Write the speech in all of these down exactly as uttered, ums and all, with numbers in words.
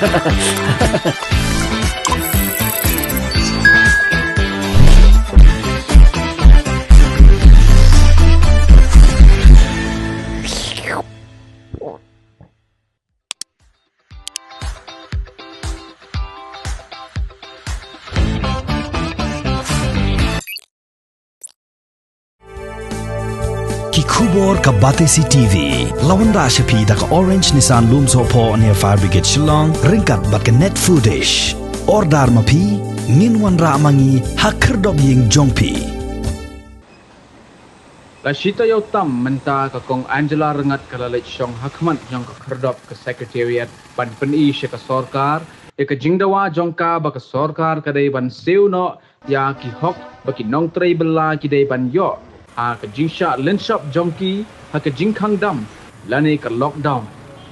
Ki khubor ka Batesi T V. La wanrah sha phi da ka Orange Nissan Lumsohphoh near Fire Brigade Shillong, ryngkat bad ka Net Foodish. Order ma phi, ngin wanrah ma ngi ha khyrdop ïing jong phi. La shi taïew tam mynta ka Kong Angela Ryngat ka la leit shong ha khmat jong ka khyrdop ka Secretariat ban pyni sha ka sorkar ïa ka jingdawa jong ka ba ka sorkar ka dei ban siew noh ïa ki hok ba ki nongtrei bylla ki dei ban ïoh ha ka jingshah lynshop jong ki ha ka jingkhang dam lane ka lockdown.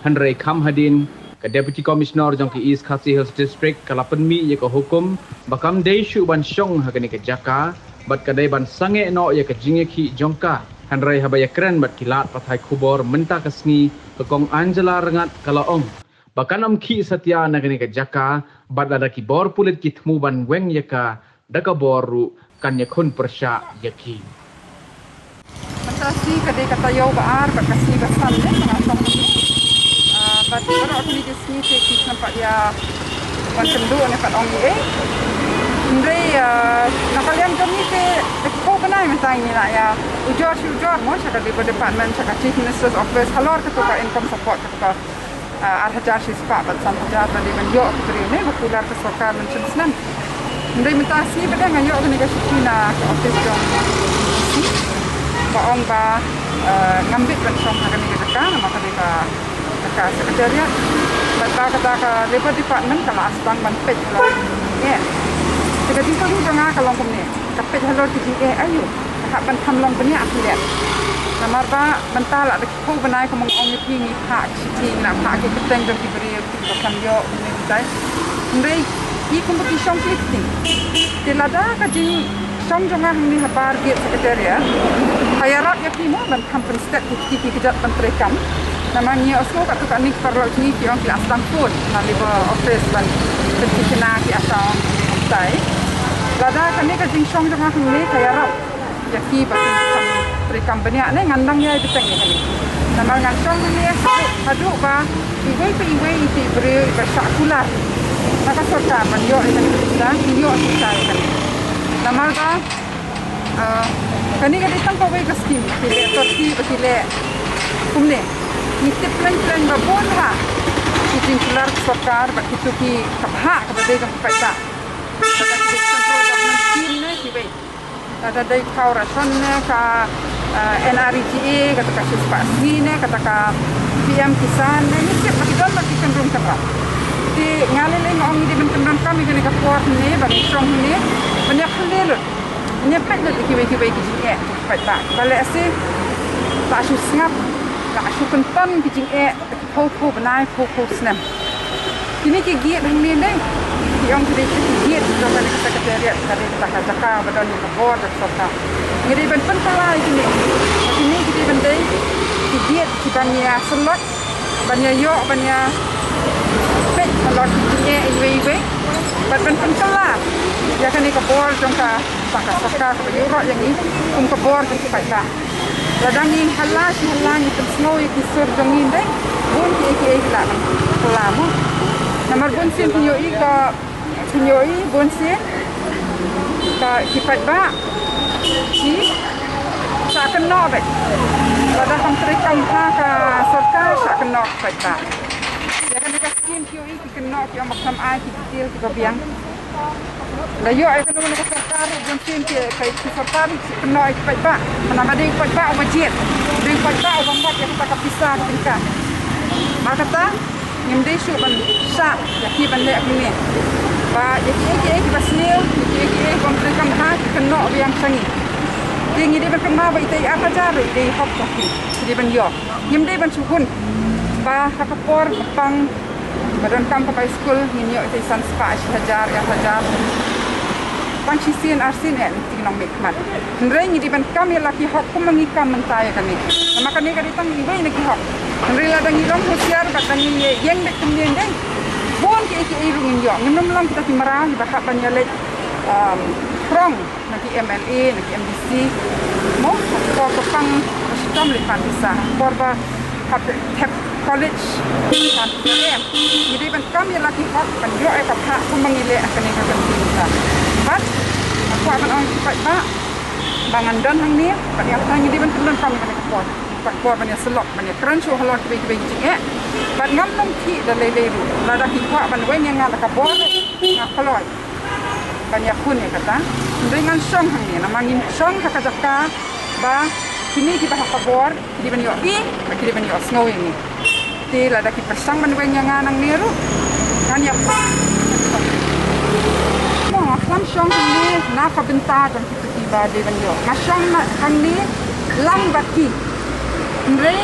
Hynrei kham hadien, ka Deputy Commissioner jong ka East Khasi Hills District ka la pynmih ïa ka hukum ba kam dei shuh ban shong ha kane ka jaka bad ka dei ban sangeh noh ïa ka jingïakhih jong ka. Hynrei haba ïakren bad ki lad pathai khubor mynta ka sngi, ka Kong Angela Ryngat ka la ong ba kan ym khih satia na kane ka jaka, bad lada ki bor pulit ki thmu ban weng ïa ka da ka bor ruh, kan ïakhun pyrshah ïa ki. Mynta sngi ka dei ka taïew ba ar bad ka sngi ba san ne ka la tong ne. Ah, bad baroh kine ki sngi te ki sngewbha ïa ban kynduh ne pat ong ïa. Hynrei, ah, na ka liang jong ngi te da ki phew bnai mynta ngi la ïa ujor shi ujor mo sha ka Labour Department, sha ka Chief Minister's Office halor kato ka income support, kato ka ah, ar hajar shispah bad san hajar ba dei ban ïoh ki briew ne ba kular ka sorkar mynshem snem. Hynrei mynta sngi ba dang nga ïoh kane ka shithi na ka office jong D C ba ong ba, ah, ngam bit ban shong ha kane ka jaka namar ka dei ka jaka secretariat. Bad ba kata ka Labour Department ka la sdang ban peit halor ki jingeh. Te ka jingkylli jong nga ka long kumne, ka peit halor ki jingeh aïu? Ka hap ban kham long bniah phi leh. Namar ba mynta la da ki phew bnai kumba nga ong ïa phi ngi phah ki shithi, ngi la phah ki kyrteng jong ki briew kiba kham ïoh, kumne kumtai. Hynrei i kumba ki shong ki lipstick. Te lada ka jingshong jong nga hangne habar gate secretariat ka ïarap ïa ki mo ban kham pynstet ïa ki, ki kjat ban trei kam. Namar ngi ïohsngew katto katne ki paralok jong ngi ki ong ki la sdang phone na Labour office ban pyntikna ki account, kumtai. Lada kane ka jingshong jong nga hangne ka ïarap ïa ki ba kin kham trei kam bniah ne ngan dang ïai bteng ïa kane. Namar ngan shong hangne haduh, haduh ba iwei pa iwei iti i briew iba shah kular na ka sorkar ban ïoh ïa kane ka pisa, kin ïoh pisa ïa kane. Namar ba, ah, kane ka dei tang kawei ka skim, ki leh torti ba ki leh kumne. Ngi tip khlem khlem ba bun ha ki jingkular ka sorkar bad kito ki, ka bhah kaba dei jong ki paidbah. Kata ka dei central government scheme ne kiwei. Kata dei ka ration ne ka, eh, N R E G A, kata ka shispah sngi ne, kata ka P M Kisan ne, ngi tip ba ki don bad ki kynrum kynram. Te nga lei lei nga ong ngi dei ban kynrum kam ïa kane ka por ne, ba ngi shong ne, ban ïa khleh lut. Ban ïa peit lut ïa kiwei kiwei ki jingeh, peit ba. Ba lehse, la shu sngap, la shu kynton ki jingeh, phew phew bnai, phew phew snem. Kine ki gate hangne ne, ki ong ki dei ki gate jong kane ka secretariat, ka dei kata ka jaka ba don ïa ka bor jong ka sorkar. Ngi dei ban pynkylla ïa kine. Kine ki dei ban dei ki gate kiban ïa sylloh, ban ïa ïoh, ban ïa peit halor ki jingeh iwei iwei. Bad ban pynkylla ïa kane ka bor jong ka Ba ka sorkar kaba ïuhroh ïa ngi kum ka bor jong ki paidbah. Lada ngi hala shi hala ngi pynsngew ïa ki sur jong ngi, dei bun kiei kiei ki lah ban kylla mo. Namar bun sien phin ïohi ka, phin ïohi bun sien ka ki paidbah ki shah kynnoh beit. Lada kam trei kam ha ka sorkar shah kynnoh ki paidbah. Ïa kane ka skim ki ïohi ki kynnoh ki ong ba khlem ai ki detail kiba biang. Lada ïoh ïa kano kano ka sorkar ruh, bun sien ki, ki, ki sorkar ruh ki kynnoh ïa ki paidbah. Namar ba dei u paidbah uba jied, dei u paidbah uba mut ïa kata ka pisa ka tyngka. Mar kata ngim dei shuh ban shah ïa ki ban leh kumne. Ba ïa kiei kiei kiba sniew, ïa kiei kiei bym treikam bha ki kynnoh biang sha ngi. Te ngi dei ban kynmaw ba ita i ar hajar ruh i dei hok jong ki, ki dei ban ïoh. Ngim dei ban shu hun ba ha ka por ba pang ba donkam ka bai skul ngin ïoh ita i san spah, shi hajar, ar hajar. Tang shisien arsien eh ngi nongmihkhmat. Hynrei ngi dei ban kam ïa la ki hok kumba ngi kam mynta ïa kane. Namar kane ka dei tang iwei na ki hok. Hynrei lada ngi long husiar bad lada ngi ïeng beit kumne, dei bun Ki ei ruh ngin ïoh, ngim nym long kita ki mraw kiba hap ban ïaleit, um, prong na ki M L A, na ki M D C. Mo, por ba pang ba shitom leit pan pisa, por ba hap thep college pan pisa. Ngi dei ban kam ïa la ki hok ban ïoh ïa ka phah kumba ngi leh ha kane ka country mynta. Bad nga kwah ban ong ki paidbah ba ngan don hangne, bad ïa kata ngi dei ban pyndonkam ïa kane ka por. Kwah ban ïa syllok, ban ïa kren shuh halor kiwei kiwei ki jingeh. Bad ngam long ki da lei lei ruh. Lada ki kwah ban weng ïa nga da ka bor, nga kloi ban ïa khun ïa kata. Hynrei ngan shong hangne, namar ngin shong ha ka jaka ba kine kiba ha ka bor ki dei ban ïohi, ba ki dei ban ïohsngew ïa ngi. Te lada ki pyrshang ban weng ïa nga nangne ruh, ngan ïa pang. Mo, nga khlem shong hangne na ka bynta jong ki, ki ba dei ban ïoh. Nga shong na hangne lang bad ki. Hynrei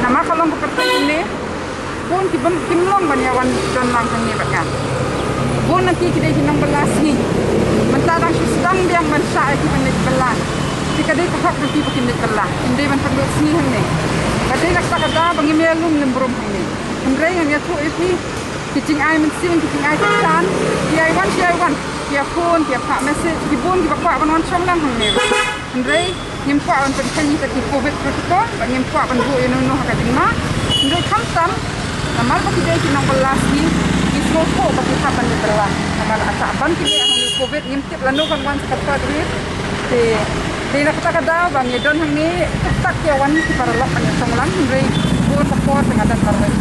namar ka long ka pyrthei hangne, bun ki bym, kim long ban ïa wan don lang hangne bad nga. Bun na ki ki dei ki nongbylla sngi. Mynta dang shu sdang biang ban shah ïa ki ban leit bylla. Te ka dei ka hok jong ki ba kin leit bylla. Kim dei ban pynlut sngi hangne. Ka dei na kata ka daw ba ngim ïalum lem brum hangne. Hynrei ngan ïathuh ïa phi, ki jingai mynsiem, ki jingai kyrdan, ki ai wan, ki ai wan, ki ïa phone, ki ïa phah message, ki bun kiba kwah ban wan shong lang hangne. Hynrei ngim kwah ban pynkhein ïa ki covid protocol, bad ngim kwah ban buh ïano ïano ha ka jingma. Hynrei khamtam namar ba ki dei ki nongbylla sngi, ki sngewthuh ba ki hap ban leit bylla. Namar lada ban ki leh hangne covid, ngim tip lano kan wan sa ka third wave. Te dei na kata ka daw ba ngi don hangne, tip tak ki ïa wan ki paralok ban ïa shong lang, hynrei bun ka por te nga don marwei.